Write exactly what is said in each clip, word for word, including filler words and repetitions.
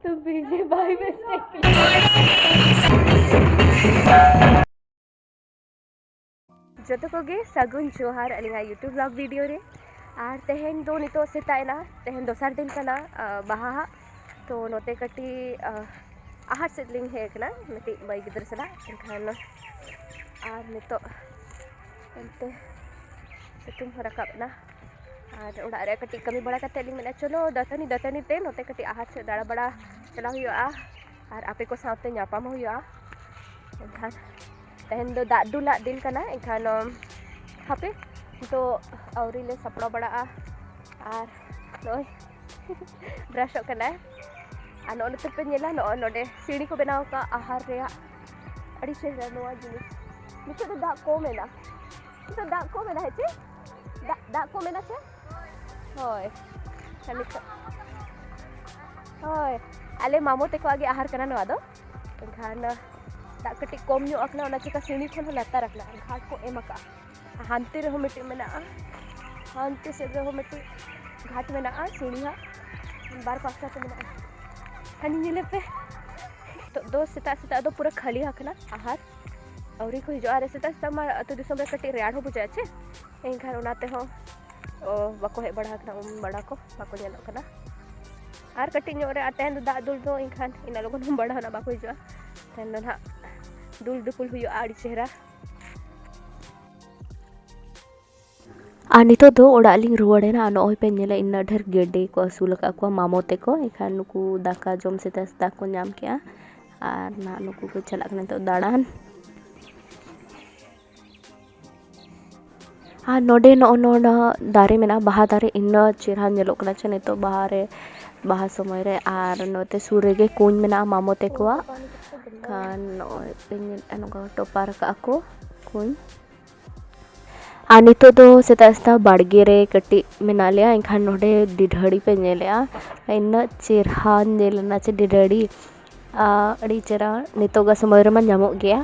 ᱛᱚ ᱵᱤᱡᱮ ᱵᱟᱭ ᱢᱤᱥᱴᱮᱠ᱾ ᱡᱚᱛᱚ ᱠᱚᱜᱮ ᱥᱟᱹᱜᱩᱱ ᱡᱚᱦᱟᱨ ᱟᱹᱞᱤᱧᱟᱜ YouTube vlog video ᱨᱮ᱾ ᱟᱨ ᱛᱮᱦᱮᱧ ᱫᱚ ᱱᱤᱛᱚᱜ ᱥᱮᱛᱟᱜ ᱮᱱᱟ, ᱛᱮᱦᱮᱧ ᱫᱚᱥᱟᱨ ᱫᱤᱱ ᱠᱟᱱᱟ, ᱟ, ᱵᱟᱦᱟ ᱦᱟᱸᱜ᱾ ᱛᱚ ᱱᱚᱛᱮ ᱠᱟᱹᱴᱤᱡ, ᱟ, ᱟᱦᱟᱨ ᱥᱮᱫ ᱞᱤᱧ ᱦᱮᱡ ᱟᱠᱟᱱᱟ ᱢᱤᱫᱴᱤᱡ ᱢᱟᱹᱭ ᱜᱤᱫᱽᱨᱟᱹ ᱥᱟᱞᱟᱜ᱾ ᱮᱱᱠᱷᱟᱱ ᱟᱨ ᱱᱤᱛᱚᱜ ᱚᱱᱛᱮ ᱥᱤᱛᱩᱝ ᱦᱚᱸ ᱨᱟᱠᱟᱵ ᱮᱱᱟ᱾ ᱟᱨ ᱚᱲᱟᱜ ᱨᱮ ᱠᱟᱹᱴᱤᱡ ᱠᱟᱹᱢᱤ ᱵᱟᱲᱟ ᱠᱟᱛᱮᱫ ᱞᱤᱧ ᱢᱮᱱᱟ, ᱪᱚᱞᱚ ᱫᱟᱹᱛᱟᱹᱱᱤ ᱫᱟᱹᱛᱟᱹᱱᱤ ᱛᱮ ᱱᱚᱛᱮ ᱠᱟᱹᱴᱤᱡ ᱟᱦᱟᱨ ᱥᱮᱫ ᱫᱟᱬᱟ ᱵᱟᱲᱟ ᱪᱟᱞᱟᱣ ᱦᱩᱭᱩᱜᱼᱟ᱾ ᱟᱨ ᱟᱯᱮ ᱠᱚ ᱥᱟᱶᱛᱮ ᱧᱟᱯᱟᱢ ᱦᱚᱸ ᱦᱩᱭᱩᱜᱼᱟ᱾ ᱮᱱᱠᱷᱟᱱ ᱛᱮᱦᱮᱧ ᱫᱚ ᱫᱟᱜ ᱫᱩᱞᱟᱜ ᱫᱤᱱ ᱠᱟᱱᱟ᱾ ᱮᱱᱠᱷᱟᱱ, ᱩᱢ, ᱦᱟᱯᱮ, ᱱᱤᱛᱚᱜ ᱟᱹᱣᱨᱤ ᱞᱮ ᱥᱟᱯᱲᱟᱣ ᱵᱟᱲᱟᱜᱼᱟ᱾ ᱟᱨ ᱱᱚᱜᱼᱚᱭ ᱵᱨᱟᱥᱚᱜ ᱠᱟᱱᱟᱭ᱾ ᱟᱨ ᱱᱚᱜᱼᱚ ᱱᱚᱛᱮ ᱯᱮ ᱧᱮᱞᱟ, ᱱᱚᱜᱼᱚᱭ ᱱᱚᱰᱮ ᱥᱤᱲᱤ ᱠᱚ ᱵᱮᱱᱟᱣ ᱟᱠᱟᱫᱼᱟ ᱟᱦᱟᱨ ᱨᱮᱭᱟᱜ᱾ ᱟᱹᱰᱤ ᱪᱮᱦᱨᱟ ᱱᱚᱣᱟ ᱡᱤᱱᱤᱥ᱾ ᱱᱤᱛᱚᱜ ᱫᱚ ᱫᱟᱜ ᱠᱚᱢ ᱮᱱᱟ, ᱱᱤᱛᱚᱜ ᱫᱟᱜ ᱠᱚᱢ ᱮᱱᱟ, ᱦᱮᱸ ᱪᱮ? ᱫᱟᱜ, ᱫᱟᱜ ᱠᱚᱢ ᱮᱱᱟ ᱥᱮ? ᱦᱳᱭ᱾ ᱟᱨ ᱱᱤᱛᱚᱜ, ᱦᱳᱭ, ᱟᱞᱮ ᱢᱟᱢᱚ ᱛᱟᱠᱚᱣᱟᱜ ᱜᱮ ᱟᱦᱟᱨ ᱠᱟᱱᱟ ᱱᱚᱣᱟ ᱫᱚ᱾ ᱮᱱᱠᱷᱟᱱ ᱫᱟᱜ ᱠᱟᱹᱴᱤᱡ ᱠᱚᱢ ᱧᱚᱜ ᱟᱠᱟᱱᱟ, ᱚᱱᱟ ᱪᱤᱠᱟ ᱥᱤᱲᱤ ᱠᱷᱚᱱ ᱦᱚᱸ ᱞᱟᱛᱟᱨ ᱟᱠᱟᱱᱟ, ᱜᱷᱟᱴ ᱠᱚ ᱮᱢ ᱟᱠᱟᱫᱼᱟ᱾ ᱦᱟᱱᱛᱮ ᱨᱮᱦᱚᱸ ᱢᱤᱫᱴᱤᱡ ᱢᱮᱱᱟᱜᱼᱟ, ᱦᱟᱱᱛᱮ ᱥᱮᱫ ᱨᱮᱦᱚᱸ ᱢᱤᱫᱴᱤᱡ ᱜᱷᱟᱴ ᱢᱮᱱᱟᱜᱼᱟ, ᱥᱤᱲᱤ ᱦᱟᱸᱜ ᱵᱟᱨ ᱯᱟᱥᱴᱟ ᱛᱮ ᱢᱮᱱᱟᱜᱼᱟ᱾ ᱦᱟᱹᱱᱤ ᱧᱮᱞᱮ ᱯᱮ, ᱱᱤᱛᱚᱜ ᱫᱚ ᱥᱮᱛᱟᱜ ᱥᱮᱛᱟᱜ ᱫᱚ ᱯᱩᱨᱟᱹ ᱠᱷᱟᱹᱞᱤ ᱟᱠᱟᱱᱟ ᱟᱦᱟᱨ, ᱟᱹᱣᱨᱤ ᱠᱚ ᱦᱤᱡᱩᱜᱼᱟ᱾ ᱟᱨ ᱥᱮᱛᱟᱜ ᱥᱮᱛᱟᱜ ᱢᱟ ᱟᱹᱛᱩ ᱫᱤᱥᱚᱢ ᱨᱮ ᱠᱟᱹᱴᱤᱡ ᱨᱮᱭᱟᱲ ᱦᱚᱸ ᱵᱩᱡᱷᱟᱹᱜᱼᱟ ᱪᱮ, ᱮᱱᱠᱷᱟᱱ ᱚᱱᱟ ᱛᱮᱦᱚᱸ, ᱚ, ᱵᱟᱠᱚ ᱦᱮᱡ ᱵᱟᱲᱟ ᱟᱠᱟᱱᱟ, ᱩᱢ ᱵᱟᱲᱟ ᱠᱚ ᱵᱟᱠᱚ ᱧᱮᱞᱚᱜ ᱠᱟᱱᱟ᱾ ᱟᱨ ᱠᱟᱹᱴᱤᱡ ᱧᱚᱜ ᱨᱮ, ᱟᱨ ᱛᱮᱦᱮᱧ ᱫᱚ ᱫᱟᱜ ᱫᱩᱞ ᱫᱚ, ᱮᱱᱠᱷᱟᱱ ᱤᱱᱟᱹ ᱞᱚᱜᱚᱱ ᱩᱢ ᱵᱟᱲᱟ ᱦᱚᱸ ᱱᱟᱜ ᱵᱟᱠᱚ ᱦᱤᱡᱩᱜᱼᱟ᱾ ᱛᱮᱦᱮᱧ ᱫᱚ ᱱᱟᱦᱟᱜ ᱫᱩᱞ ᱫᱩᱯᱩᱞ ᱦᱩᱭᱩᱜᱼᱟ ᱟᱹᱰᱤ ᱪᱮᱦᱨᱟ᱾ ᱟᱨ ᱱᱤᱛᱚᱜ ᱫᱚ ᱚᱲᱟᱜ ᱞᱤᱧ ᱨᱩᱣᱟᱹᱲ ᱮᱱᱟ᱾ ᱟᱨ ᱱᱚᱜᱼᱚᱭ ᱯᱮ ᱧᱮᱞᱟ, ᱤᱱᱟᱹᱜ ᱰᱷᱮᱨ ᱜᱮᱰᱮ ᱠᱚ ᱟᱹᱥᱩᱞ ᱟᱠᱟᱫ ᱠᱚᱣᱟ ᱢᱟᱢᱚ ᱛᱟᱠᱚ᱾ ᱮᱱᱠᱷᱟᱱ ᱱᱩᱠᱩ ᱫᱟᱠᱟ ᱡᱚᱢ ᱥᱮᱛᱟᱜ ᱥᱮᱛᱟᱜ ᱠᱚ ᱧᱟᱢ ᱠᱮᱜᱼᱟ᱾ ᱟᱨ ᱱᱟᱦᱟᱜ ᱱᱩᱠᱩ ᱠᱚ ᱪᱟᱞᱟᱜ ᱠᱟᱱᱟ ᱱᱤᱛᱚᱜ ᱫᱟᱬᱟᱱ᱾ ᱟᱨ ᱱᱚᱰᱮ ᱱᱚᱜᱼᱚ ᱱᱚᱣᱟ ᱫᱟᱨᱮ ᱢᱮᱱᱟᱜᱼᱟ, ᱵᱟᱦᱟ ᱫᱟᱨᱮ, ᱤᱱᱟᱹ ᱪᱮᱦᱨᱟ ᱧᱮᱞᱚᱜ ᱠᱟᱱᱟ ᱪᱮ ᱱᱤᱛᱚᱜ ᱵᱟᱦᱟ ᱨᱮ, ᱵᱟᱦᱟ ᱥᱚᱢᱚᱭ ᱨᱮ᱾ ᱟᱨ ᱱᱚᱛᱮ ᱥᱩᱨ ᱨᱮᱜᱮ ᱠᱩᱧ ᱢᱮᱱᱟᱜᱼᱟ ᱢᱟᱢᱚ ᱛᱟᱠᱚᱣᱟᱜ᱾ ᱠᱷᱟᱱ ᱱᱚᱜᱼᱚᱭ ᱯᱮ ᱧᱮᱞᱮᱫᱼᱟ, ᱱᱚᱝᱠᱟ ᱠᱚ ᱴᱚᱯᱟᱨ ᱟᱠᱟᱫᱼᱟ ᱠᱚ ᱠᱩᱧ᱾ ᱟᱨ ᱱᱤᱛᱚᱜ ᱫᱚ ᱥᱮᱛᱟᱜ ᱥᱮᱛᱟᱜ ᱵᱟᱲᱜᱮ ᱨᱮ ᱠᱟᱹᱴᱤᱡ ᱢᱮᱱᱟᱜ ᱞᱮᱭᱟ, ᱮᱱᱠᱷᱟᱱ ᱱᱚᱰᱮ ᱰᱤᱰᱷᱟᱹᱲᱤ ᱯᱮ ᱧᱮᱞᱮᱜᱼᱟ, ᱤᱱᱟᱹᱜ ᱪᱮᱨᱦᱟ ᱧᱮᱞ ᱮᱱᱟ ᱪᱮ ᱰᱤᱰᱷᱟᱹᱲᱤ᱾ ᱟᱨ ᱟᱹᱰᱤ ᱪᱮᱨᱦᱟ ᱱᱤᱛᱚᱜᱟᱜ ᱥᱚᱢᱚᱭ ᱨᱮᱢᱟ ᱧᱟᱢᱚᱜ ᱜᱮᱭᱟ᱾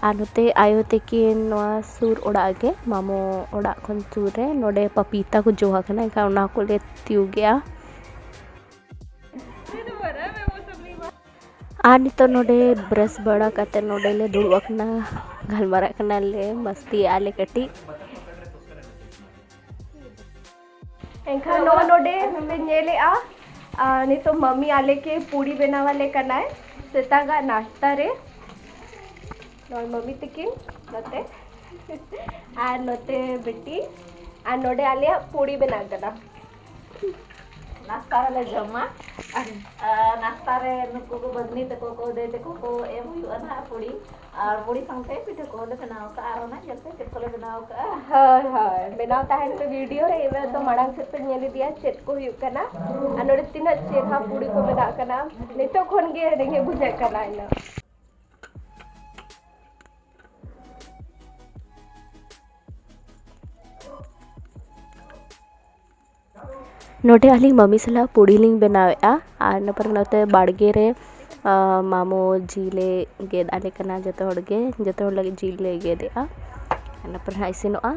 ᱟᱨ ᱱᱚᱛᱮ ᱟᱭᱳ ᱛᱟᱹᱠᱤᱱ ᱱᱚᱣᱟ ᱥᱩᱨ ᱚᱲᱟᱜ ᱜᱮ, ᱢᱟᱢᱚ ᱚᱲᱟᱜ ᱠᱷᱚᱱ ᱥᱩᱨ ᱨᱮ, ᱱᱚᱰᱮ ᱯᱟᱯᱤᱛᱟ ᱠᱚ ᱡᱚ ᱟᱠᱟᱱᱟ, ᱮᱱᱠᱷᱟᱱ ᱚᱱᱟ ᱠᱚᱞᱮ ᱛᱤᱭᱳᱜᱮᱜᱼᱟ᱾ ᱟᱨ ᱱᱤᱛᱚᱜ ᱱᱚᱰᱮ brush ᱵᱟᱲᱟ ᱠᱟᱛᱮ ᱱᱚᱰᱮ ᱞᱮ ᱫᱩᱲᱩᱵ ᱟᱠᱟᱱᱟ, ᱜᱟᱞᱢᱟᱨᱟᱜ ᱠᱟᱱᱟᱞᱮ, ᱢᱟᱥᱛᱤᱭᱮᱫᱼᱟ ᱞᱮ ᱠᱟᱹᱴᱤᱡ᱾ ᱮᱱᱠᱷᱟᱱ ᱱᱚᱜᱼᱚᱭ ᱱᱚᱰᱮ ᱯᱮ ᱧᱮᱞᱮᱜᱼᱟ, ᱟᱨ ᱱᱤᱛᱚᱜ ᱢᱟᱢᱤ ᱟᱞᱮ ᱠᱮ ᱯᱩᱲᱤ ᱵᱮᱱᱟᱣ ᱟᱞᱮ ᱠᱟᱱᱟᱭ ᱥᱮᱛᱟᱜᱟᱜ ᱱᱟᱥᱛᱟ ᱨᱮ᱾ ᱱᱚᱜᱼᱚᱭ ᱢᱟᱢᱤ ᱛᱟᱹᱠᱤᱱ ᱱᱚᱛᱮ, ᱟᱨ ᱱᱚᱛᱮ ᱵᱤᱴᱤ, ᱟᱨ ᱱᱚᱰᱮ ᱟᱞᱮᱭᱟᱜ ᱯᱩᱲᱤ ᱵᱮᱱᱟᱜ ᱠᱟᱱᱟ᱾ ᱱᱟᱥᱛᱟ ᱨᱮᱞᱮ ᱡᱚᱢᱟ᱾ ᱟᱨ, ᱟᱨ ᱱᱟᱥᱛᱟ ᱨᱮ ᱱᱩᱠᱩ ᱠᱚ ᱵᱷᱟᱹᱜᱽᱱᱤ ᱛᱟᱠᱚ ᱠᱚ, ᱫᱟᱹᱭ ᱛᱟᱠᱚ ᱠᱚ ᱮᱢ ᱦᱩᱭᱩᱜᱼᱟ ᱱᱟᱦᱟᱜ ᱯᱩᱲᱤ᱾ ᱟᱨ ᱯᱩᱲᱤ ᱥᱟᱶᱛᱮ ᱯᱤᱴᱷᱟᱹ ᱠᱚᱦᱚᱸ ᱞᱮ ᱵᱮᱱᱟᱣ ᱠᱟᱜᱼᱟ᱾ ᱟᱨ ᱚᱱᱟ ᱧᱮᱞ ᱯᱮ ᱪᱮᱫ ᱠᱚᱞᱮ ᱵᱮᱱᱟᱣ ᱠᱟᱜᱼᱟ᱾ ᱦᱳᱭ, ᱦᱳᱭ, ᱵᱮᱱᱟᱣ ᱛᱟᱦᱮᱱ ᱯᱮ video ᱨᱮ᱾ ᱤᱱᱟᱹ ᱫᱚ ᱢᱟᱲᱟᱝ ᱥᱮᱫ ᱯᱮ ᱧᱮᱞ ᱤᱫᱤᱭᱟ ᱪᱮᱫ ᱠᱚ ᱦᱩᱭᱩᱜ ᱠᱟᱱᱟ᱾ ᱟᱨ ᱱᱚᱰᱮ ᱛᱤᱱᱟᱹᱜ ᱪᱮᱦᱨᱟ ᱯᱩᱲᱤ ᱠᱚ ᱵᱮᱱᱟᱜ ᱠᱟᱱᱟ, ᱱᱤᱛᱚᱜ ᱠᱷᱚᱱ ᱜᱮ ᱨᱮᱸᱜᱮᱡ ᱵᱩᱡᱷᱟᱹᱜ ᱠᱟᱱᱟ ᱤᱱᱟᱹ᱾ ᱱᱚᱰᱮ ᱟᱹᱞᱤᱧ ᱢᱟᱹᱢᱤ ᱥᱟᱞᱟᱜ ᱯᱩᱲᱤ ᱞᱤᱧ ᱵᱮᱱᱟᱣᱮᱫᱼᱟ᱾ ᱟᱨ ᱤᱱᱟᱹ ᱯᱚᱨᱮ ᱱᱚᱛᱮ ᱵᱟᱲᱜᱮ ᱨᱮ, ᱟᱸ, ᱢᱟᱢᱚ ᱡᱤᱞᱮ ᱜᱮᱫ ᱟᱞᱮ ᱠᱟᱱᱟ᱾ ᱡᱚᱛᱚ ᱦᱚᱲ ᱜᱮ, ᱡᱚᱛᱚ ᱦᱚᱲ ᱞᱟᱹᱜᱤᱫ ᱡᱤᱞ ᱞᱮ ᱜᱮᱫᱮᱜᱼᱟ᱾ ᱤᱱᱟᱹ ᱯᱚᱨᱮ ᱦᱟᱸᱜ ᱤᱥᱤᱱᱚᱜᱼᱟ᱾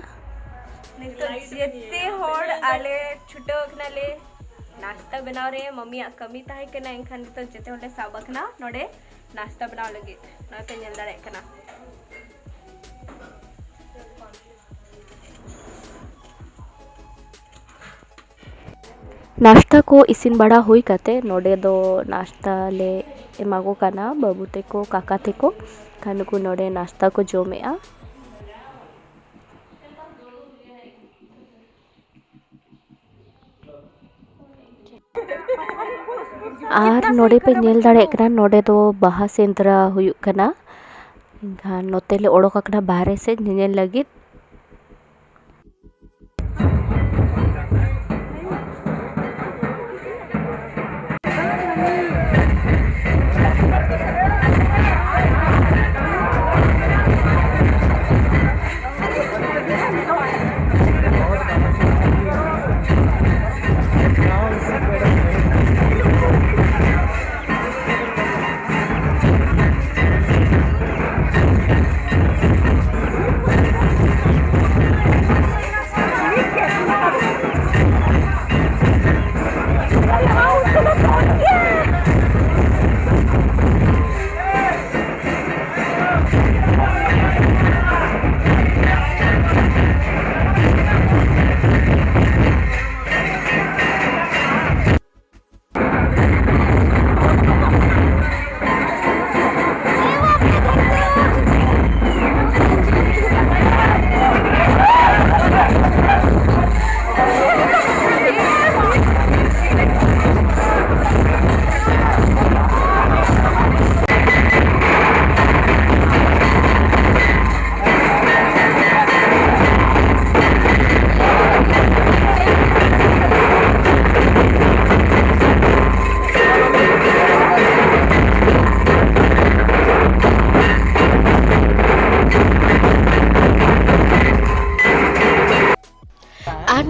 ᱱᱤᱛᱚᱜ ᱡᱮᱛᱮ ᱦᱚᱲ ᱟᱞᱮ ᱪᱷᱩᱴᱟᱹᱣ ᱟᱠᱟᱱᱟᱞᱮ ᱱᱟᱥᱛᱟ ᱵᱮᱱᱟᱣ ᱨᱮ᱾ ᱢᱟᱹᱢᱤᱭᱟᱜ ᱠᱟᱹᱢᱤ ᱛᱟᱦᱮᱸ ᱠᱟᱱᱟ, ᱮᱱᱠᱷᱟᱱ ᱱᱤᱛᱚᱜ ᱡᱮᱛᱮ ᱦᱚᱲ ᱞᱮ ᱥᱟᱵ ᱟᱠᱟᱱᱟ ᱱᱚᱰᱮ ᱱᱟᱥᱛᱟ ᱵᱮᱱᱟᱣ ᱞᱟᱹᱜᱤᱫ᱾ ᱱᱚᱜᱼᱚᱭ ᱯᱮ ᱧᱮᱞ ᱫᱟᱲᱮᱭᱟᱜ ᱠᱟᱱᱟ᱾ ᱱᱟᱥᱛᱟ ᱠᱚ ᱤᱥᱤᱱ ᱵᱟᱲᱟ ᱦᱩᱭ ᱠᱟᱛᱮ, ᱱᱚᱰᱮ ᱫᱚ ᱱᱟᱥᱛᱟ ᱞᱮ ᱮᱢᱟ ᱠᱚ ᱠᱟᱱᱟ, ᱵᱟᱹᱵᱩ ᱛᱟᱠᱚ, ᱠᱟᱠᱟ ᱛᱟᱠᱚ᱾ ᱠᱷᱟᱱ ᱱᱩᱠᱩ ᱱᱚᱰᱮ ᱱᱟᱥᱛᱟ ᱠᱚ ᱡᱚᱢᱮᱜᱼᱟ᱾ ᱟᱨ ᱱᱚᱰᱮ ᱯᱮ ᱧᱮᱞ ᱫᱟᱲᱮᱭᱟᱜ ᱠᱟᱱᱟ, ᱱᱚᱰᱮ ᱫᱚ ᱵᱟᱦᱟ ᱥᱮᱸᱫᱽᱨᱟ ᱦᱩᱭᱩᱜ ᱠᱟᱱᱟ᱾ ᱮᱱᱠᱷᱟᱱ ᱱᱚᱛᱮ ᱞᱮ ᱚᱰᱚᱠ ᱟᱠᱟᱱᱟ ᱵᱟᱦᱨᱮ ᱥᱮᱫ ᱧᱮᱧᱮᱞ ᱞᱟᱹᱜᱤᱫ᱾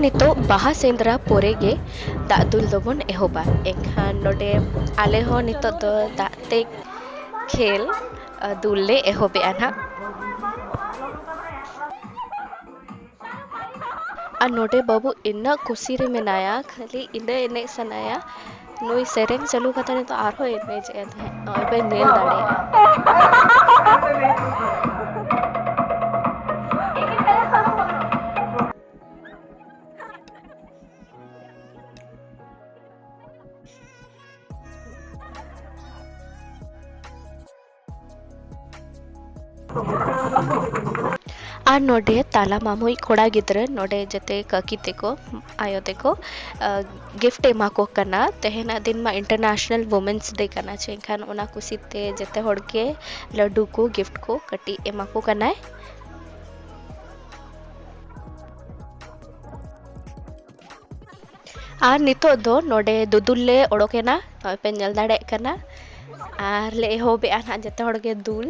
ᱱᱤᱛᱚᱜ ᱵᱟᱦᱟ ᱥᱮᱸᱫᱽᱨᱟ ᱯᱚᱨᱮ ᱜᱮ ᱫᱟᱜ ᱫᱩᱞ ᱫᱚᱵᱚᱱ ᱮᱦᱚᱵᱟ᱾ ᱮᱱᱠᱷᱟᱱ ᱱᱚᱰᱮ ᱟᱞᱮ ᱦᱚᱸ ᱱᱤᱛᱚᱜ ᱫᱚ ᱫᱟᱜ ᱛᱮ ᱠᱷᱮᱞ, ᱟ, ᱫᱩᱞ ᱞᱮ ᱮᱦᱚᱵᱮᱜᱼᱟ ᱱᱟᱦᱟᱜ᱾ ᱟᱨ ᱱᱚᱰᱮ ᱵᱟᱹᱵᱩ ᱤᱱᱟᱹᱜ ᱠᱩᱥᱤ ᱨᱮ ᱢᱮᱱᱟᱭᱟ, ᱠᱷᱟᱹᱞᱤ ᱤᱱᱟᱹ ᱮᱱᱮᱡ ᱥᱟᱱᱟᱭᱟ᱾ ᱱᱩᱭ ᱥᱮᱨᱮᱧ ᱪᱟᱹᱞᱩ ᱠᱟᱛᱮ ᱱᱤᱛᱚᱜ ᱟᱨᱦᱚᱸ ᱮᱱᱮᱡᱮᱜᱼᱟ ᱛᱟᱦᱮᱸᱫ᱾ ᱱᱚᱜᱼᱚᱭ ᱯᱮ ᱧᱮᱞ ᱫᱟᱲᱮᱭᱟᱜᱼᱟ᱾ ᱟᱨ ᱱᱚᱰᱮ ᱛᱟᱞᱟ ᱢᱟᱢᱩᱭᱤᱡ ᱠᱚᱲᱟ ᱜᱤᱫᱽᱨᱟᱹ ᱱᱚᱰᱮ ᱡᱮᱛᱮ ᱠᱟᱹᱠᱤ ᱛᱮᱠᱚ, ᱟᱭᱳ ᱛᱮᱠᱚ, ᱟ, ᱜᱤᱯᱷᱴ ᱮᱢᱟ ᱠᱚ ᱠᱟᱱᱟ᱾ ᱛᱮᱦᱮᱧᱟᱜ ᱫᱤᱱ ᱢᱟ ᱤᱱᱴᱟᱨᱱᱮᱥᱱᱟᱞ ᱣᱩᱢᱮᱱᱥ ᱰᱮ ᱠᱟᱱᱟ, ᱪᱮ ᱮᱱᱠᱷᱟᱱ ᱚᱱᱟ ᱠᱩᱥᱤ ᱛᱮ ᱡᱮᱛᱮ ᱦᱚᱲ ᱜᱮ ᱞᱟᱹᱰᱩ ᱠᱚ, ᱜᱤᱯᱷᱴ ᱠᱚ ᱠᱟᱹᱴᱤᱡ ᱮᱢᱟ ᱠᱚ ᱠᱟᱱᱟᱭ᱾ ᱟᱨ ᱱᱤᱛᱚᱜ ᱫᱚ ᱱᱚᱰᱮ ᱫᱩᱫᱩᱞ ᱞᱮ ᱚᱰᱚᱠ ᱮᱱᱟ, ᱱᱚᱜᱼᱚᱭ ᱯᱮ ᱧᱮᱞ ᱫᱟᱲᱮᱭᱟᱜ ᱠᱟᱱᱟ᱾ ᱟᱨ ᱞᱮ ᱮᱦᱚᱵᱮᱜᱼᱟ ᱱᱟᱦᱟᱜ ᱡᱚᱛᱚ ᱦᱚᱲ ᱜᱮ ᱫᱩᱞ᱾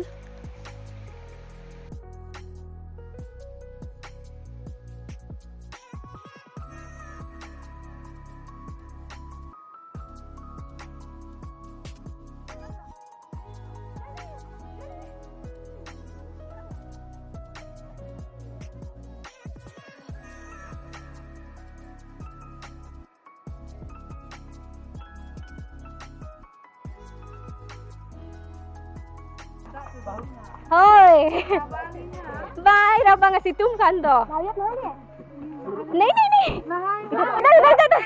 ᱦᱳᱭ᱾ ᱵᱟᱭ ᱨᱟᱵᱟᱝᱟ ᱥᱤᱛᱩᱝ ᱠᱷᱟᱱ ᱫᱚ᱾ ᱱᱮ, ᱱᱮ, ᱱᱮ᱾ ᱫᱟᱹᱲ, ᱫᱟᱹᱲ, ᱫᱟᱹᱲ, ᱫᱟᱹᱲ᱾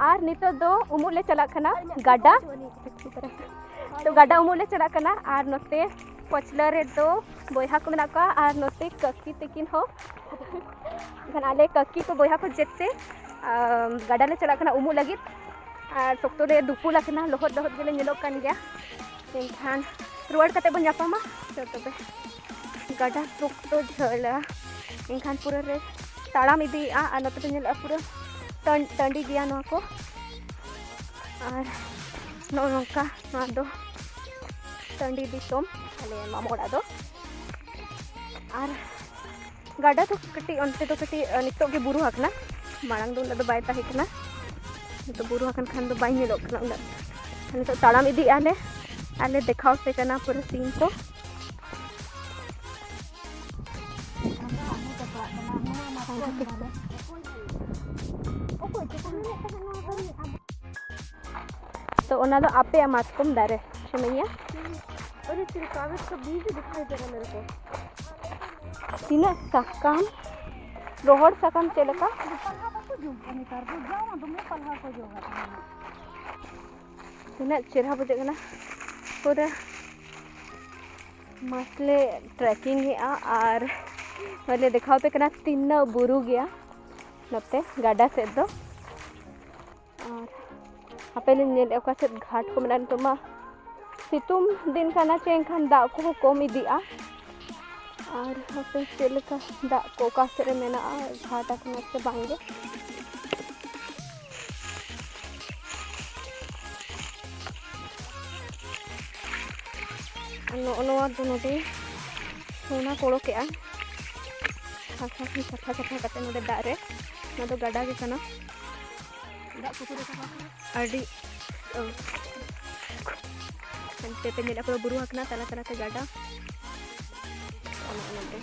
ᱟᱨ ᱱᱤᱛᱚᱜ ᱫᱚ ᱩᱢᱩᱜ ᱞᱮ ᱪᱟᱞᱟᱜ ᱠᱟᱱᱟ ᱜᱟᱰᱟ᱾ ᱛᱚ ᱜᱟᱰᱟ ᱩᱢᱩᱜ ᱞᱮ ᱪᱟᱞᱟᱜ ᱠᱟᱱᱟ᱾ ᱟᱨ ᱱᱚᱛᱮ ᱯᱟᱹᱪᱷᱞᱟᱹ ᱨᱮᱫᱚ ᱵᱚᱭᱦᱟ ᱠᱚ ᱢᱮᱱᱟᱜ ᱠᱚᱣᱟ, ᱟᱨ ᱱᱚᱛᱮ ᱠᱟᱹᱠᱤ ᱛᱟᱹᱠᱤᱱ ᱦᱚᱸ᱾ ᱮᱱᱠᱷᱟᱱ ᱟᱞᱮ ᱠᱟᱹᱠᱤ ᱠᱚ ᱵᱚᱭᱦᱟ ᱠᱚ ᱡᱮᱛᱮ, ᱟᱢ, ᱜᱟᱰᱟ ᱞᱮ ᱪᱟᱞᱟᱜ ᱠᱟᱱᱟ ᱩᱢᱩᱜ ᱞᱟᱹᱜᱤᱫ᱾ ᱟᱨ ᱥᱚᱠᱛᱚ ᱞᱮ ᱫᱩᱯᱩᱞ ᱟᱠᱟᱱᱟ, ᱞᱚᱦᱚᱫ ᱞᱚᱦᱚᱫ ᱜᱮᱞᱮ ᱧᱮᱞᱚᱜ ᱠᱟᱱ ᱜᱮᱭᱟ᱾ ᱮᱱᱠᱷᱟᱱ ᱨᱩᱣᱟᱹᱲ ᱠᱟᱛᱮ ᱵᱚᱱ ᱧᱟᱯᱟᱢᱟ᱾ ᱛᱚ ᱛᱚᱵᱮ ᱜᱟᱰᱟ ᱥᱚᱠᱛᱚ ᱡᱷᱟᱹᱞᱟ, ᱮᱱᱠᱷᱟᱱ ᱯᱩᱨᱟᱹ ᱨᱮ ᱛᱟᱲᱟᱢ ᱤᱫᱤᱭᱮᱫᱼᱟ᱾ ᱟᱨ ᱱᱚᱛᱮ ᱫᱚ ᱧᱮᱞᱚᱜᱼᱟ ᱯᱩᱨᱟᱹ ᱴᱟᱺ-, ᱴᱟᱺᱰᱤ ᱜᱮᱭᱟ ᱱᱚᱣᱟ ᱠᱚ᱾ ᱟᱨ ᱱᱚᱜᱼᱚ ᱱᱚᱝᱠᱟ ᱱᱚᱣᱟ ᱫᱚ ᱴᱟᱺᱰᱤ ᱫᱤᱥᱚᱢ ᱟᱞᱮ ᱢᱟᱢᱚ ᱚᱲᱟᱜ ᱫᱚ᱾ ᱟᱨ ᱜᱟᱰᱟ ᱫᱚ ᱠᱟᱹᱴᱤᱡ ᱚᱱᱛᱮ ᱫᱚ ᱠᱟᱹᱴᱤᱡ, ᱟ, ᱱᱤᱛᱚᱜ ᱜᱮ ᱵᱩᱨᱩ ᱟᱠᱟᱱᱟ, ᱢᱟᱲᱟᱝ ᱫᱚ ᱩᱱᱟᱹᱜ ᱫᱚ ᱵᱟᱭ ᱛᱟᱦᱮᱸ ᱠᱟᱱᱟ᱾ ᱱᱤᱛᱚᱜ ᱵᱩᱨᱩ ᱟᱠᱟᱱ ᱠᱷᱟᱱ ᱫᱚ ᱵᱟᱭ ᱧᱮᱞᱚᱜ ᱠᱟᱱᱟ ᱩᱱᱟᱹᱜ᱾ ᱱᱤᱛᱚᱜ ᱛᱟᱲᱟᱢ ᱤᱫᱤᱜ ᱟᱞᱮ, ᱟᱨ ᱞᱮ ᱫᱮᱠᱷᱟᱣ ᱟᱯᱮ ᱠᱟᱱᱟ ᱯᱩᱨᱟᱹ scene ᱠᱚ᱾ ᱛᱚ ᱚᱱᱟ ᱫᱚ ᱟᱯᱮᱭᱟᱜ ᱢᱟᱛᱠᱚᱢ ᱫᱟᱨᱮ ᱥᱮ ᱢᱟᱹᱭᱟ? ᱟᱨᱮ ᱪᱮᱫ ᱞᱮᱠᱟ ᱟᱵᱮ ᱥᱚᱵ ᱵᱤᱡ ᱫᱤᱠᱷᱟᱭ ᱫᱮ ᱨᱦᱟ ᱢᱮᱨᱮ ᱠᱚ᱾ ᱛᱤᱱᱟᱹᱜ ᱥᱟᱠᱟᱢ, ᱨᱚᱦᱚᱲ ᱥᱟᱠᱟᱢ ᱪᱮᱫ ᱞᱮᱠᱟ? ᱯᱟᱞᱦᱟ ᱵᱟᱠᱚ ᱡᱚᱢ ᱠᱟᱱᱟ ᱱᱮᱛᱟᱨ ᱫᱚ, ᱡᱟᱣ ᱫᱚᱢᱮ ᱯᱟᱞᱦᱟ ᱠᱚ ᱡᱚᱢᱟ ᱛᱟᱦᱮᱱᱟ᱾ ᱛᱤᱱᱟᱹᱜ ᱪᱮᱨᱦᱟ ᱵᱩᱡᱷᱟᱹᱜ ᱠᱟᱱᱟ ᱯᱩᱨᱟᱹ᱾ ᱢᱟᱥᱮ ᱞᱮ trekking ᱮᱜᱼᱟ ᱟᱨ ᱱᱚᱜᱼᱚᱭ ᱞᱮ ᱫᱮᱠᱷᱟᱣ ᱟᱯᱮ ᱠᱟᱱᱟ ᱛᱤᱱᱟᱹᱜ ᱵᱩᱨᱩ ᱜᱮᱭᱟ ᱱᱚᱛᱮ ᱜᱟᱰᱟ ᱥᱮᱫ ᱫᱚ᱾ ᱟᱨ ᱦᱟᱯᱮ ᱞᱤᱧ ᱧᱮᱞᱮᱫ ᱚᱠᱟ ᱥᱮᱫ ᱜᱷᱟᱴ ᱠᱚ ᱢᱮᱱᱟᱜᱼᱟ᱾ ᱱᱤᱛᱚᱜ ᱢᱟ ᱥᱤᱛᱩᱝ ᱫᱤᱱ ᱠᱟᱱᱟ ᱪᱮ, ᱮᱱᱠᱷᱟᱱ ᱫᱟᱜ ᱠᱚᱦᱚᱸ ᱠᱚᱢ ᱤᱫᱤᱜᱼᱟ᱾ ᱟᱨ ᱦᱟᱯᱮ ᱪᱮᱫ ᱞᱮᱠᱟ ᱫᱟᱜ ᱠᱚ ᱚᱠᱟ ᱥᱮᱫ ᱨᱮ ᱢᱮᱱᱟᱜᱼᱟ, ᱜᱷᱟᱴ ᱟᱠᱟᱱᱟ ᱥᱮ ᱵᱟᱝ ᱜᱮ᱾ ᱟᱨ ᱱᱚᱜᱼᱚ ᱱᱚᱣᱟ ᱫᱚ ᱱᱚᱰᱮ ᱥᱚᱱᱟ ᱠᱚ ᱚᱰᱚᱠᱮᱜᱼᱟ᱾ ᱥᱟᱯᱷᱟ ᱥᱟᱯᱷᱟ ᱥᱟᱯᱷᱟ ᱠᱟᱛᱮ ᱱᱚᱰᱮ ᱫᱟᱜ ᱨᱮ, ᱱᱚᱣᱟ ᱫᱚ ᱜᱟᱰᱟ ᱜᱮ ᱠᱟᱱᱟ᱾ ᱫᱟᱜ ᱯᱩᱠᱷᱨᱤ ᱨᱮ ᱥᱟᱯᱷᱟ ᱠᱟᱱᱟ᱾ ᱟᱹᱰᱤ, ᱚ, ᱦᱟᱱᱛᱮ ᱯᱮ ᱧᱮᱞᱮᱫ ᱯᱩᱨᱟᱹ ᱵᱩᱨᱩ ᱟᱠᱟᱱᱟ, ᱛᱟᱞᱟ ᱛᱟᱞᱟᱛᱮ ᱜᱟᱰᱟ᱾ ᱚᱱᱟ, ᱚᱱᱟᱛᱮ᱾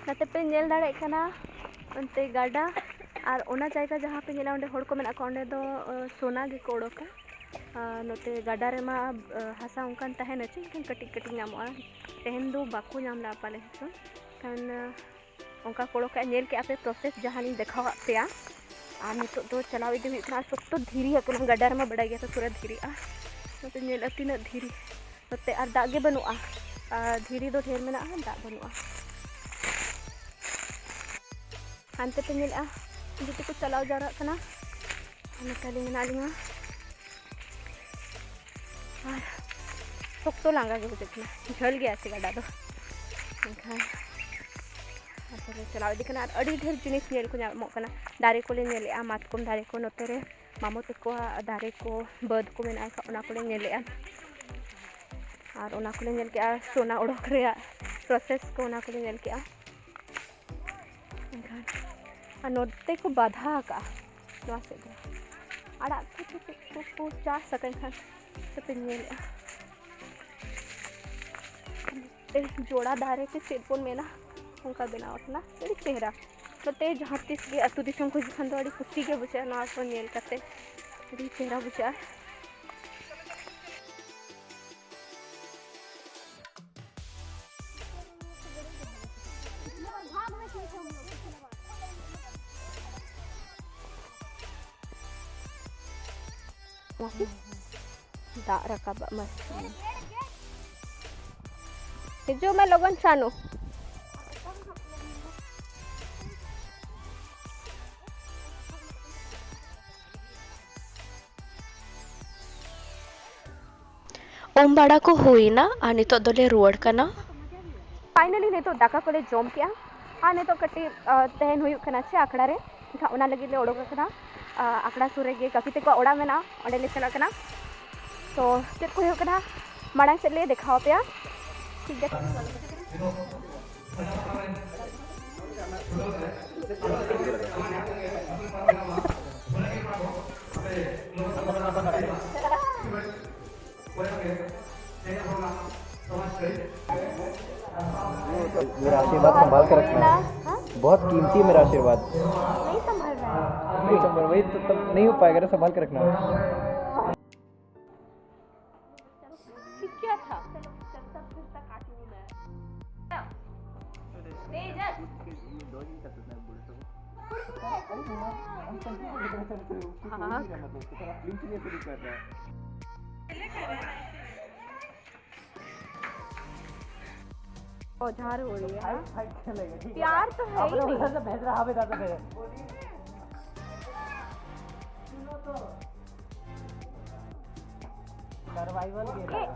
ᱱᱚᱛᱮ ᱯᱮ ᱧᱮᱞ ᱫᱟᱲᱮᱭᱟᱜ ᱠᱟᱱᱟ, ᱚᱱᱛᱮ ᱜᱟᱰᱟ, ᱟᱨ ᱚᱱᱟ ᱡᱟᱭᱜᱟ ᱡᱟᱦᱟᱸ ᱯᱮ ᱧᱮᱞᱟ, ᱚᱸᱰᱮ ᱦᱚᱲ ᱠᱚ ᱢᱮᱱᱟᱜ ᱠᱚᱣᱟ, ᱚᱸᱰᱮ ᱫᱚ, ᱟᱸ, ᱥᱚᱱᱟ ᱜᱮᱠᱚ ᱚᱰᱳᱠᱟ᱾ ᱟᱨ ᱱᱚᱛᱮ ᱜᱟᱰᱟ ᱨᱮᱢᱟ, ᱟᱸ, ᱦᱟᱥᱟ ᱚᱱᱠᱟᱱ ᱛᱟᱦᱮᱱᱟ ᱪᱮ, ᱮᱱᱠᱷᱟᱱ ᱠᱟᱹᱴᱤᱡ ᱠᱟᱹᱴᱤᱡ ᱧᱟᱢᱚᱜᱼᱟ᱾ ᱛᱮᱦᱮᱧ ᱫᱚ ᱵᱟᱠᱚ ᱧᱟᱢ ᱞᱮᱜᱼᱟ ᱯᱟᱞᱮ ᱦᱚᱪᱚ᱾ ᱠᱷᱟᱱ, ᱟᱸ, ᱚᱱᱠᱟ ᱠᱚ ᱚᱰᱳᱠᱟ, ᱧᱮᱞ ᱠᱮᱜᱼᱟ ᱯᱮ process ᱡᱟᱦᱟᱸ ᱞᱤᱧ ᱫᱮᱠᱷᱟᱣᱟᱫ ᱯᱮᱭᱟ᱾ ᱟᱨ ᱱᱤᱛᱚᱜ ᱫᱚ ᱪᱟᱞᱟᱣ ᱤᱫᱤ ᱦᱩᱭᱩᱜ ᱠᱟᱱᱟ, ᱟᱨ ᱥᱚᱠᱛᱚ ᱫᱷᱤᱨᱤ ᱟᱠᱟᱱᱟ, ᱜᱟᱰᱟ ᱨᱮᱢᱟ ᱵᱟᱰᱟᱭ ᱜᱮᱭᱟ ᱯᱮ ᱯᱩᱨᱟᱹ ᱫᱷᱤᱨᱤᱜᱼᱟ᱾ ᱱᱚᱛᱮ ᱧᱮᱞᱮᱜᱼᱟ ᱛᱤᱱᱟᱹᱜ ᱫᱷᱤᱨᱤ, ᱱᱚᱛᱮ ᱟᱨ ᱫᱟᱜ ᱜᱮ ᱵᱟᱹᱱᱩᱜᱼᱟ, ᱟᱨ ᱫᱷᱤᱨᱤ ᱫᱚ ᱰᱷᱮᱨ ᱢᱮᱱᱟᱜᱼᱟ, ᱫᱟᱜ ᱵᱟᱹᱱᱩᱜᱼᱟ᱾ ᱦᱟᱱᱛᱮ ᱯᱮ ᱧᱮᱞᱮᱜᱼᱟ, ᱡᱚᱛᱚ ᱠᱚ ᱪᱟᱞᱟᱣ ᱡᱟᱣᱨᱟᱜ ᱠᱟᱱᱟ, ᱟᱨ ᱱᱚᱛᱮ ᱟᱹᱞᱤᱧ ᱢᱮᱱᱟᱜ ᱞᱤᱧᱟ᱾ ᱟᱨ ᱥᱚᱠᱛᱚ ᱞᱟᱸᱜᱟ ᱜᱮ ᱵᱩᱡᱷᱟᱹᱜ ᱠᱟᱱᱟ, ᱡᱷᱟᱹᱞ ᱜᱮᱭᱟ ᱥᱮ ᱜᱟᱰᱟ ᱫᱚ, ᱢᱮᱱᱠᱷᱟᱱ ᱟᱨ ᱛᱚᱵᱮ ᱪᱟᱞᱟᱣ ᱤᱫᱤ ᱠᱟᱱᱟ᱾ ᱟᱨ ᱟᱹᱰᱤ ᱰᱷᱮᱨ ᱡᱤᱱᱤᱥ ᱧᱮᱞ ᱠᱚ ᱧᱟᱢᱚᱜ ᱠᱟᱱᱟ, ᱫᱟᱨᱮ ᱠᱚᱞᱮ ᱧᱮᱞᱮᱜᱼᱟ, ᱢᱟᱛᱠᱚᱢ ᱫᱟᱨᱮ ᱠᱚ, ᱱᱚᱛᱮ ᱨᱮ ᱢᱟᱢᱚ ᱛᱟᱠᱚᱣᱟᱜ ᱫᱟᱨᱮ ᱠᱚ, ᱵᱟᱹᱫᱽ ᱠᱚ ᱢᱮᱱᱟᱜ ᱟᱠᱟᱫ, ᱚᱱᱟ ᱠᱚᱞᱮ ᱧᱮᱞᱮᱜᱼᱟ᱾ ᱟᱨ ᱚᱱᱟ ᱠᱚᱞᱮ ᱧᱮᱞ ᱠᱮᱜᱼᱟ, ᱥᱚᱱᱟ ᱚᱰᱚᱠ ᱨᱮᱭᱟᱜ process ᱠᱚ, ᱚᱱᱟ ᱠᱚᱞᱮ ᱧᱮᱞ ᱠᱮᱜᱼᱟ᱾ ᱮᱱᱠᱷᱟᱱ ᱟᱨ ᱱᱚᱛᱮ ᱠᱚ ᱵᱟᱫᱷᱟ ᱟᱠᱟᱜᱼᱟ, ᱱᱚᱣᱟ ᱥᱮᱫ ᱫᱚ ᱟᱲᱟᱜ ᱠᱚ ᱪᱮᱫ ᱠᱚ ᱠᱚ ᱪᱟᱥ ᱟᱠᱟᱫ, ᱮᱱᱠᱷᱟᱱ ᱥᱮᱯᱮ ᱧᱮᱞᱮᱜᱼᱟ᱾ ᱛᱮ ᱡᱚᱲᱟ ᱫᱟᱨᱮ ᱛᱮ ᱪᱮᱫ ᱵᱚᱱ ᱢᱮᱱᱟ, ᱚᱱᱠᱟ ᱵᱮᱱᱟᱣ ᱟᱠᱟᱱᱟ, ᱟᱹᱰᱤ ᱪᱮᱦᱨᱟ᱾ ᱱᱚᱛᱮ ᱡᱟᱦᱟᱸ ᱛᱤᱥ ᱜᱮ ᱟᱹᱛᱩ ᱫᱤᱥᱚᱢ ᱠᱚ ᱦᱤᱡᱩᱜ ᱠᱷᱟᱱ ᱫᱚ ᱟᱹᱰᱤ ᱠᱩᱥᱤ ᱜᱮ ᱵᱩᱡᱷᱟᱹᱜᱼᱟ ᱱᱚᱣᱟ ᱠᱚ ᱧᱮᱞ ᱠᱟᱛᱮ, ᱟᱹᱰᱤ ᱪᱮᱦᱨᱟ ᱵᱩᱡᱷᱟᱹᱜᱼᱟ᱾ ᱢᱟᱥᱮ ᱫᱟᱜ ᱨᱟᱠᱟᱵᱟᱜ ᱢᱟᱥᱮ᱾ ᱦᱤᱡᱩᱜ ᱢᱮ ᱞᱚᱜᱚᱱ ᱥᱟᱱᱩ᱾ ᱩᱢ ᱵᱟᱲᱟ ᱠᱚ ᱦᱩᱭᱱᱟ ᱟᱨ ᱱᱤᱛᱚᱜ ᱫᱚᱞᱮ ᱨᱩᱣᱟᱹᱲ ᱠᱟᱱᱟ᱾ Finally ᱱᱤᱛᱚᱜ ᱫᱟᱠᱟ ᱠᱚᱞᱮ ᱡᱚᱢ ᱠᱮᱜᱼᱟ ᱟᱨ ᱱᱤᱛᱚᱜ ᱠᱟᱹᱴᱤᱡ, ᱟ, ᱛᱟᱦᱮᱱ ᱦᱩᱭᱩᱜ ᱠᱟᱱᱟ ᱪᱮ ᱟᱠᱷᱲᱟ ᱨᱮ, ᱮᱱᱠᱷᱟᱱ ᱚᱱᱟ ᱞᱟᱹᱜᱤᱫ ᱞᱮ ᱚᱰᱚᱠ ᱟᱠᱟᱱᱟ᱾ ᱟ, ᱟᱠᱷᱲᱟ ᱥᱩᱨ ᱨᱮᱜᱮ ᱠᱟᱹᱠᱤ ᱛᱟᱠᱚᱣᱟᱜ ᱚᱲᱟᱜ ᱢᱮᱱᱟᱜᱼᱟ, ᱚᱸᱰᱮ ᱞᱮ ᱪᱟᱞᱟᱜ ᱠᱟᱱᱟ᱾ ᱛᱚ ᱪᱮᱫ ᱠᱚ ᱦᱩᱭᱩᱜ ᱠᱟᱱᱟ ᱢᱟᱲᱟᱝ ᱥᱮᱫ ᱞᱮ ᱫᱮᱠᱷᱟᱣ ᱟᱯᱮᱭᱟ᱾ ᱴᱷᱤᱠ ᱜᱮᱭᱟ᱾ आशीर्वाद संभाल के रखना। हाँ? बहुत कीमती है मेरा आशीर्वाद। नहीं संभल रहा है। नहीं संभल, वही तो, तब नहीं हो पाएगा ना, संभाल के रखना। क्या था? तेजस। हाँ। औजार हो रही है। प्यार तो है ही नहीं। Survival game.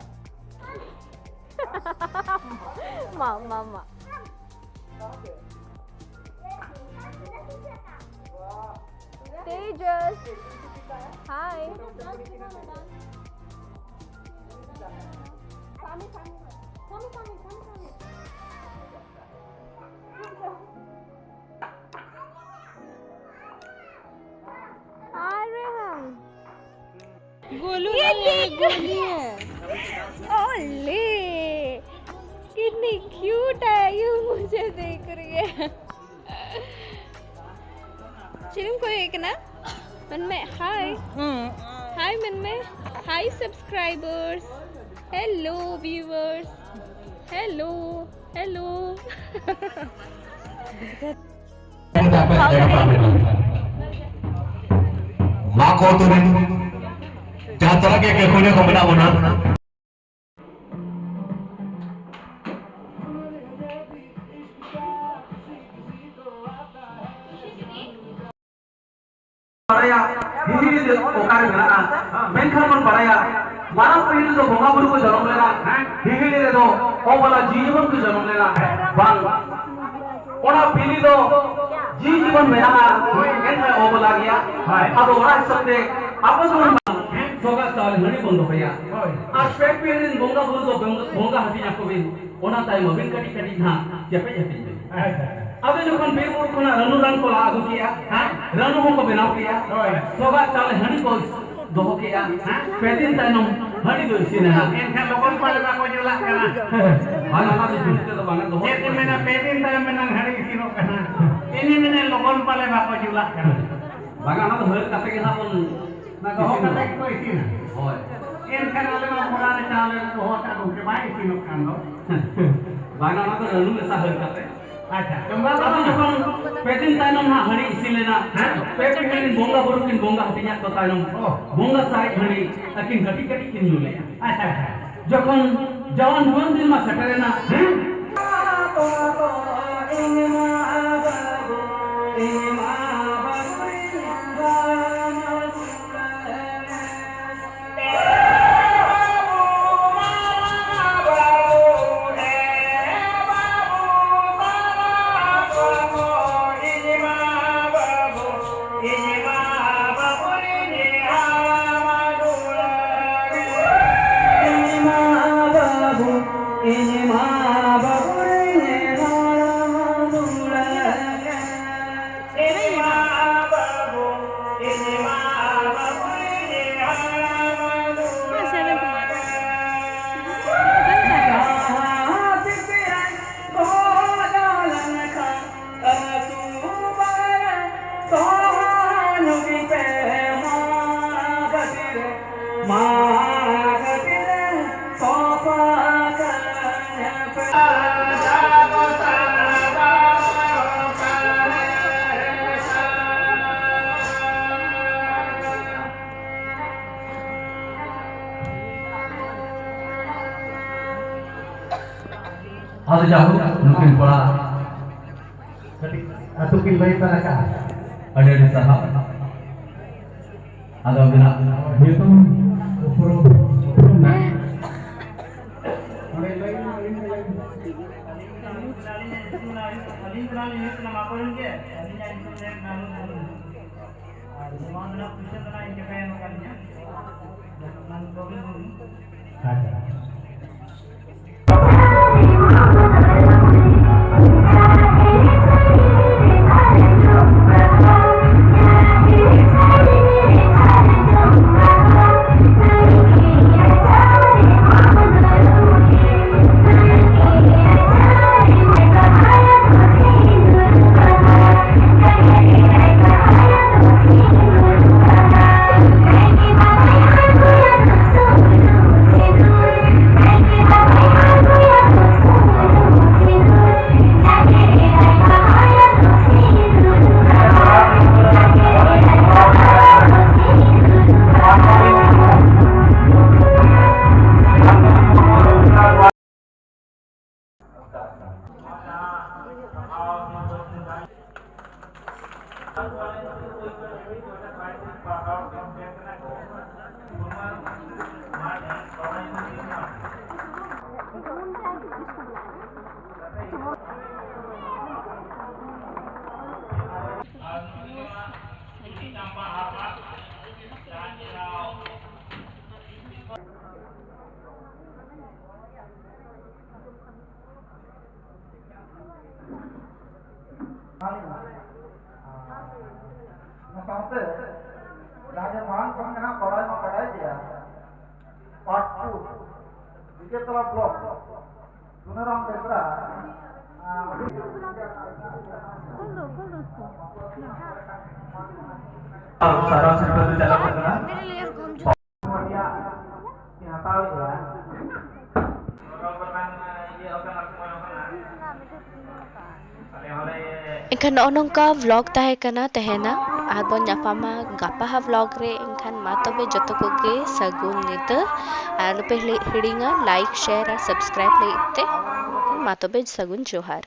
माँ, माँ, माँ। तेजस। हाय। आ रहे हैं हम। गोलू ये नहीं है, ये देख। गोली है। ओले, कितनी क्यूट है, ये मुझे देख रही है। चिलम को एक ना मन में हाय। हाय मन में hi subscribers. Hello viewers. Hello. Hello. ᱢᱟ ᱠᱚ ᱛᱩᱨᱩᱭ ᱡᱟᱦᱟᱸ ᱛᱚᱨᱟ ᱜᱮ ᱠᱮᱠᱩᱞᱤ ᱠᱚ ᱢᱮᱱᱟᱜ ᱵᱚᱱᱟ᱾ ᱵᱟᱲᱟᱭᱟ ᱦᱤᱦᱤᱲᱤ ᱫᱚ ᱚᱠᱟᱨᱮ ᱢᱮᱱᱟᱜᱼᱟ, ᱢᱮᱱᱠᱷᱟᱱ ᱵᱚᱱ ᱵᱟᱲᱟᱭᱟ ᱢᱟᱨᱟᱝ ᱯᱤᱲᱦᱤ ᱨᱮᱫᱚ ᱵᱚᱸᱜᱟ ᱵᱩᱨᱩ ᱠᱚ ᱡᱚᱱᱚᱢ ᱞᱮᱱᱟ, ᱦᱤᱦᱤᱲᱤ ᱨᱮᱫᱚ ᱚᱵᱚᱞᱟ ᱡᱤᱣᱤ ᱡᱤᱵᱚᱱ ᱠᱚ ᱡᱚᱱᱚᱢ ᱞᱮᱱᱟ᱾ ᱵᱟᱝ, ᱚᱱᱟ ᱵᱤᱞᱤ ᱫᱚ ᱡᱤᱣᱤ ᱡᱤᱵᱚᱱ ᱢᱮᱱᱟᱜᱼᱟ, ᱮᱱᱠᱷᱟᱱ ᱚᱵᱚᱞᱟ ᱜᱮᱭᱟ᱾ ᱦᱳᱭ᱾ ᱟᱫᱚ ᱚᱱᱟ ᱦᱤᱥᱟᱹᱵ ᱛᱮ ᱟᱵᱚ ᱫᱚᱵᱚᱱ ᱥᱚᱜᱟ ᱪᱟᱣᱞᱮ ᱦᱟᱺᱰᱤ ᱵᱚᱱ ᱫᱚᱦᱚᱭᱟ᱾ ᱦᱳᱭ᱾ ᱟᱨ ᱯᱮ ᱯᱤᱲᱦᱤ ᱨᱮᱱ ᱵᱚᱸᱜᱟ ᱵᱩᱨᱩ ᱫᱚ ᱵᱚᱸᱜᱟ ᱦᱟᱹᱴᱤᱧ ᱟᱠᱚ ᱵᱤᱱ, ᱚᱱᱟ ᱛᱟᱭᱚᱢ ᱟᱹᱵᱤᱱ ᱠᱟᱹᱴᱤᱡ ᱠᱟᱹᱴᱤᱡ ᱱᱟᱦᱟᱜ ᱪᱮᱯᱮᱡ ᱦᱟᱹᱴᱤᱧ ᱵᱤᱱ᱾ ᱟᱪᱪᱷᱟ᱾ ᱟᱫᱚ ᱡᱚᱠᱷᱚᱱ ᱵᱤᱨ ᱵᱩᱨᱩ ᱠᱷᱚᱱᱟᱜ ᱨᱟᱹᱱᱩ ᱨᱟᱱ ᱠᱚ ᱞᱟ ᱟᱹᱜᱩ ᱠᱮᱜᱼᱟ, ᱦᱮᱸ᱾ ᱨᱟᱹᱱᱩ ᱦᱚᱸᱠᱚ ᱵᱮᱱᱟᱣ ᱠᱮᱜᱼᱟ, ᱦᱳᱭ᱾ ᱥᱚᱜᱟ ᱪᱟᱣᱞᱮ ᱦᱟᱺᱰᱤ ᱠᱚ ᱫᱚᱦᱚ ᱠᱮᱜᱼᱟ᱾ ᱯᱮ ᱫᱤᱱ ᱛᱟᱭᱱᱚᱢ ᱦᱟᱺᱰᱤ ᱫᱚ ᱤᱥᱤᱱ ᱮᱱᱟ᱾ ᱮᱱᱠᱷᱟᱱ ᱞᱚᱜᱚᱱ ᱯᱟᱞᱮ ᱵᱟᱠᱚ ᱡᱩᱞᱟᱜ ᱠᱟᱱᱟ᱾ ᱵᱟᱝ, ᱚᱱᱟ ᱫᱚ ᱡᱩᱞ ᱛᱮᱫᱚ ᱵᱟᱝᱟ, ᱫᱚᱦᱚ ᱪᱮᱫ ᱮᱢ ᱢᱮᱱᱟ, ᱯᱮ ᱫᱤᱱ ᱛᱟᱭᱚᱢ ᱮᱱᱟᱝ ᱦᱟᱺᱰᱤ ᱤᱥᱤᱱᱚᱜ ᱠᱟᱱᱟ᱾ ᱤᱧ ᱢᱮᱱᱟ ᱞᱚᱜᱚᱱ ᱯᱟᱞᱮ ᱵᱟᱠᱚ ᱡᱩᱞᱟᱜ ᱠᱟᱱᱟ᱾ ᱵᱟᱝᱟ, ᱚᱱᱟ ᱫᱚ ᱦᱟᱹᱨ ᱠᱟᱛᱮ ᱜᱮ ᱱᱟᱜ ᱵᱚᱱ ᱚᱱᱟ ᱫᱚᱦᱚ ᱤᱥᱤᱱ ᱠᱟᱛᱮ ᱫᱚ᱾ ᱜᱮᱠᱚ ᱤᱥᱤᱱᱟ᱾ ᱦᱳᱭ᱾ ᱮᱱᱠᱷᱟᱱ ᱟᱞᱮ ᱢᱟ ᱵᱚᱨᱟ ᱨᱮ ᱪᱟᱣᱞᱮ ᱞᱮ ᱫᱚᱦᱚ ᱟᱠᱟᱫ ᱜᱚᱢᱠᱮ, ᱵᱟᱭ ᱤᱥᱤᱱᱚᱜ ᱠᱟᱱ ᱫᱚ᱾ ᱵᱟᱝᱟ, ᱚᱱᱟ ᱫᱚ ᱨᱟᱹᱱᱩ ᱢᱮᱥᱟ ᱦᱟᱹᱨ ᱠᱟᱛᱮ᱾ ᱟᱪᱪᱷᱟ, ᱡᱚᱢ ᱵᱟᱲᱟ ᱟᱫᱚ ᱫᱚ ᱡᱚᱠᱷᱚᱱ ᱯᱮ ᱫᱤᱱ ᱛᱟᱭᱱᱚᱢ ᱦᱟᱸᱜ ᱦᱟᱺᱰᱤ ᱤᱥᱤᱱ ᱞᱮᱱᱟ, ᱦᱮᱸ? ᱯᱮ ᱫᱤᱱ ᱨᱮᱱ ᱵᱚᱸᱜᱟ ᱵᱩᱨᱩ ᱠᱤᱱ ᱵᱚᱸᱜᱟ ᱦᱟᱹᱴᱤᱧᱟᱜ ᱠᱚ ᱛᱟᱭᱱᱚᱢ, ᱚ᱾ ᱵᱚᱸᱜᱟ ᱥᱟᱨᱮᱡ ᱦᱟᱺᱰᱤ ᱟᱹᱠᱤᱱ ᱠᱟᱹᱴᱤᱡ ᱠᱟᱹᱴᱤᱡ ᱠᱤᱱ ᱧᱩ ᱞᱮᱜᱼᱟ᱾ ᱟᱪᱪᱷᱟ, ᱟᱪᱪᱷᱟ᱾ ᱡᱚᱠᱷᱚᱱ ᱡᱟᱣᱟᱱ ᱡᱩᱣᱟᱹᱱ ᱫᱤᱱ ᱢᱟ ᱥᱮᱴᱮᱨᱮᱱᱟ, ᱦᱮᱸ? ᱟᱫᱚ ᱡᱟᱭᱦᱳᱠ, ᱱᱩᱠᱤᱱ ᱠᱚᱲᱟ ᱠᱟᱹᱴᱤᱡ ᱟᱹᱛᱩ ᱠᱤᱱ ᱞᱟᱹᱭ ᱛᱟᱨᱟ ᱠᱟᱜᱼᱟ᱾ ᱟᱹᱰᱤ ᱟᱹᱰᱤ ᱥᱟᱨᱦᱟᱣ᱾ ᱟᱫᱚ ᱟᱹᱵᱤᱱᱟᱜ ᱧᱩᱛᱩᱢ, ᱩᱯᱨᱩᱢ, ᱩᱯᱨᱩᱢ ᱢᱮ᱾ ᱚᱸᱰᱮ ᱞᱟᱹᱭ ᱢᱮ, ᱟᱹᱞᱤᱧ ᱞᱟᱹᱭ ᱢᱮ᱾ ᱟᱹᱞᱤᱧ ᱫᱚ ᱱᱟᱜ ᱞᱤᱧ ᱦᱩᱭᱩᱜ ᱠᱟᱱᱟ, ᱟᱹᱞᱤᱧ ᱫᱚ ᱱᱟᱜ ᱞᱤᱧ ᱦᱩᱭᱩᱜ ᱠᱟᱱᱟ ᱢᱟᱠᱚᱨ ᱜᱮ᱾ ᱟᱹᱞᱤᱧᱟᱜ ᱧᱩᱛᱩᱢ ᱫᱚ ᱦᱩᱭᱩᱜ ᱠᱟᱱᱟ ᱨᱩᱯ ᱢᱩᱨᱢᱩ᱾ ᱟᱨ ᱱᱚᱣᱟ ᱫᱚ ᱱᱟᱜ ᱯᱩᱭᱥᱟᱹ ᱫᱚ ᱱᱟᱜ ᱤᱧ ᱴᱟᱠᱟᱭ ᱮᱢ ᱟᱠᱟᱫ ᱞᱤᱧᱟ᱾ ᱚᱱᱟ ᱫᱚ ᱵᱟᱵᱞᱩ ᱢᱩᱨᱢᱩ᱾ ᱟᱪᱪᱷᱟ᱾ ᱚᱱᱟ ᱥᱟᱶᱛᱮ ᱡᱟᱦᱟᱸ ᱡᱮ ᱢᱟᱲᱟᱝ ᱠᱷᱚᱱ ᱜᱮ ᱦᱟᱸᱜ ᱵᱟᱲᱟᱭ ᱢᱟ ᱵᱟᱲᱟᱭ ᱜᱮᱭᱟ, ᱯᱟᱴ ᱴᱩ, ᱵᱤᱡᱮᱛᱚᱞᱟ ᱵᱞᱚᱠ, ᱥᱩᱱᱟᱨᱟᱢ ᱵᱮᱥᱨᱟ, ᱟᱸ, ᱥᱟᱨᱦᱟᱣ ᱥᱤᱨᱯᱟᱹ ᱫᱚ ᱪᱟᱞᱟᱜ ᱠᱟᱱᱟ᱾ ᱦᱟᱛᱟᱣᱮᱫᱼᱟ᱾ ᱮᱱᱠᱷᱟᱱ ᱱᱚᱜᱼᱚ ᱱᱚᱝᱠᱟ vlog ᱛᱟᱦᱮᱸ ᱠᱟᱱᱟ ᱛᱮᱦᱮᱧᱟᱜ, ᱟᱨ ᱵᱚᱱ ᱧᱟᱯᱟᱢᱟ ᱜᱟᱯᱟ ᱦᱟᱸᱜ vlog ᱨᱮ᱾ ᱮᱱᱠᱷᱟᱱ ᱢᱟ ᱛᱚᱵᱮ ᱡᱚᱛᱚ ᱠᱚᱜᱮ ᱥᱟᱹᱜᱩᱱ ᱧᱤᱫᱟᱹ, ᱟᱨ ᱟᱞᱚᱯᱮ ᱦᱤᱲᱤ-, ᱦᱤᱲᱤᱧᱟ like, share ᱟᱨ subscribe ᱞᱟᱹᱜᱤᱫ ᱛᱮ᱾ ᱢᱟ ᱛᱚᱵᱮ ᱥᱟᱹᱜᱩᱱ ᱡᱚᱦᱟᱨ᱾